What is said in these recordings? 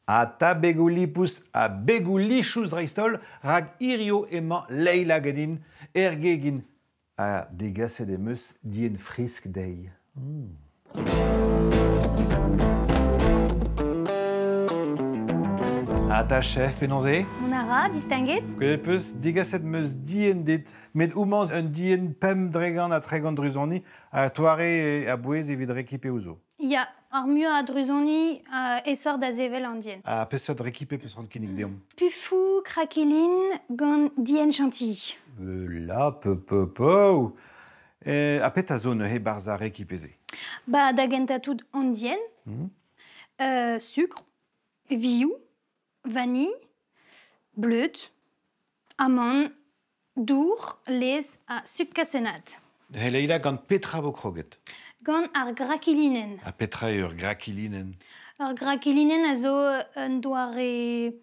Ha 'ta begoù lipous ha begoù lichous dreist-holl, rak hirio emañ Leila ganin er gegin. Ha degaset em eus dienn fresk dezhi. Ha 'ta chef, penaos eo? Mont a ra, distinguet? Gwelet 'peus, degaset 'm eus dienn dit. Met homañ un dienn 35 30 druzoni ha toare a-bouez evit rekipe ouzo. Ya, ar muiañ a druzoni aesoc'h da sevel an dienn. Ha peseurt rekipe peus c'hoant kinnig deomp? Pufoù krakilin gant dienn chantilly. La peu peu peu. Ha petra zo neuze 'barzh ar rekipe-se? Ba, da gentañ tout an dienn, sukr, vioù, vanilh, bleud, amann, Dour, laezh ha suk kasennad. Leila, gant petra vo kroget? Gant ar grakilinenn. Ha petra eo ur grakilinenn? Ur grakilinenn a zo un doare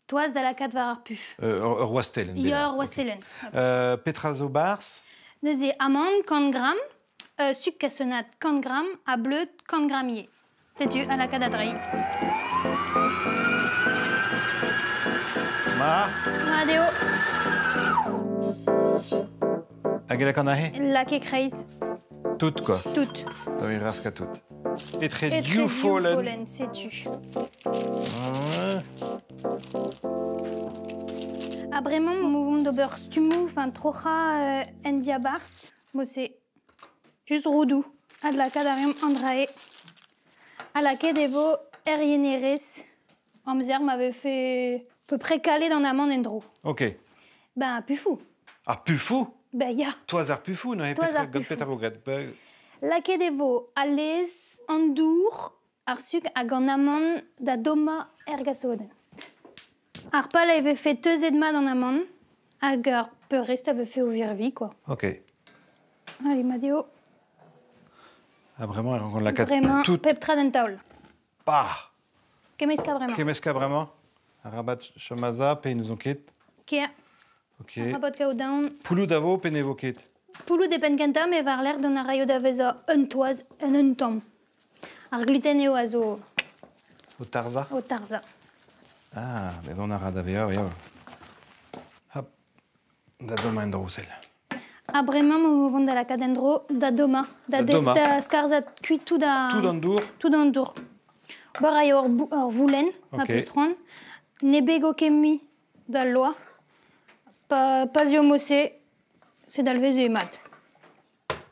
toaz da lakaat war ar puf. Ur wastelenn. Ya, ur wastelenn. Okay. Petra zo 'barzh? Neuze amann 100 gramm, suk kasennad 100 gramm ha bleud 100 gramm ivez. Setu a lakaat da dreiñ. Ma. Mat eo. Hag e lakaan aze? Lak e-kreiz. Tout quoi. Tout. Da vi raska tout. Etre Etre div follenn. follenn, setu. Ha bremañ 'mo d'ober stummoù, enfin troc'hañ en diabarzh. Mo-se. Just roudoù. Adlakaat a reomp an dra-se. Ha lakaet e vo er yenerez amzer ma vefe peu près kalet an amann en-dro. Ok. Ben, pufou. Ar pufou? Ben ya. Toaz ar pufou, neuze Toaz petra, ar gant pufou. petra vo graet? Ben, Lakaet e vo al laezh, an dour, ar sukr hag an amann da dommañ er gasodenn. Ar pal e vefe teuzet mat an amann hag ar peurrest a vefe o virviñ quoi. Ok. Allez, mat eo. Ha bremañ e rankomp lakaat Bremañ, tout. pep tra d'an taol. Bah Kemmeskañ bremañ. Kemmeskañ bremañ. Arabat chom a-za pe n'ouzon ket. Kea. Ok. Arabat kaout aon. Pouloud a vo pe ne vo ket? Pouloud e penn kentañ, met war-lerc'h dont a raio da vezañ un toaz en un tamm. Ar gluten eo a zo... O tarzhañ? O tarzhañ. Ah, met dont a ra da vezañ, ya. Hop, da dommañ en-dro, sell. Ha bremañ o vont da lakaat en-dro da dommañ, da, da, dommañ. da skarzhañ kuit tout an... Tout an dour? Tout an dour. Ober a eo ur voulenn, ma Ok. peus c'hoant. Ne bego ket mui d'al loa. Pa, pa zio mo-se, se dalvez eo mat.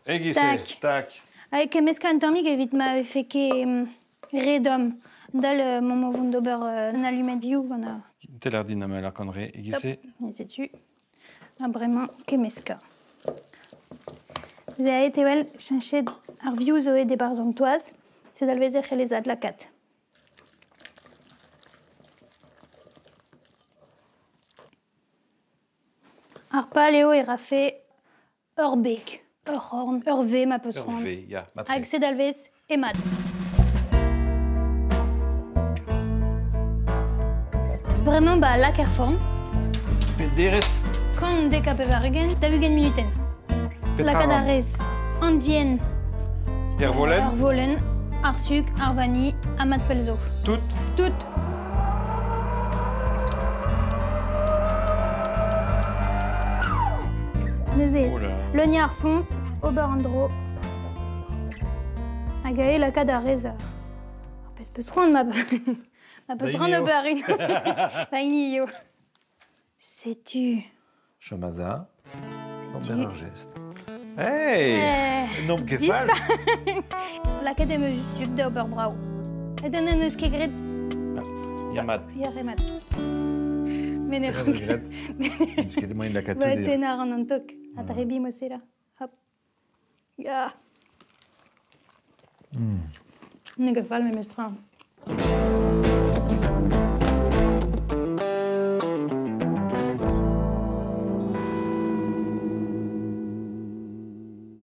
E-giz-se, Tak. tak. Hag kemmeskañ un tammig evit ma vefe ket re domm. Dal m'omp o vont d'ober un allumet-vioù gant ar... Teler din amañ lakaat re e-giz-se. Setu. Ha bremañ kemmeskañ. Ze aet evel cheñchet ar vioù zo aet e-barzh an toaz. Se dalvez e c'hellez adlakaat. Ar pal eo e rafe Ur beg, ur c'horn, ur V ma peus Ur c'hoant. V, ya, matre. Hag se dalvez emat. Bremañ ba lak er forn. Pet derez? Kant dek ha 80, 40 munutenn. Petra Lakaat a ran? rez an dienn. Er volenn? Ar volenn, ar suk, ar vanilh, ha mat pell zo. Tout? Tout. Neuze, Oh là. leuniañ ar foñs, ober an dro. Hag aze lakaat ar rez ar pezh peus c'hoant ma ma peus Da c'hoant hini eo. ober unan. Da hini eo. Setu. Chom a-za. Setu. Ober ur gest. Hey Eh, N'omp ket fall. Lakaet em eus suk da ober brav. Et an eus ket graet Ya mat. Ya re mat. Me ne Petra graet? N'eus ket moaien lakaat tout Tennañ a ran an tok. Ha drebi mo-se là. Hop. Ya. N'eo ket fall memestra.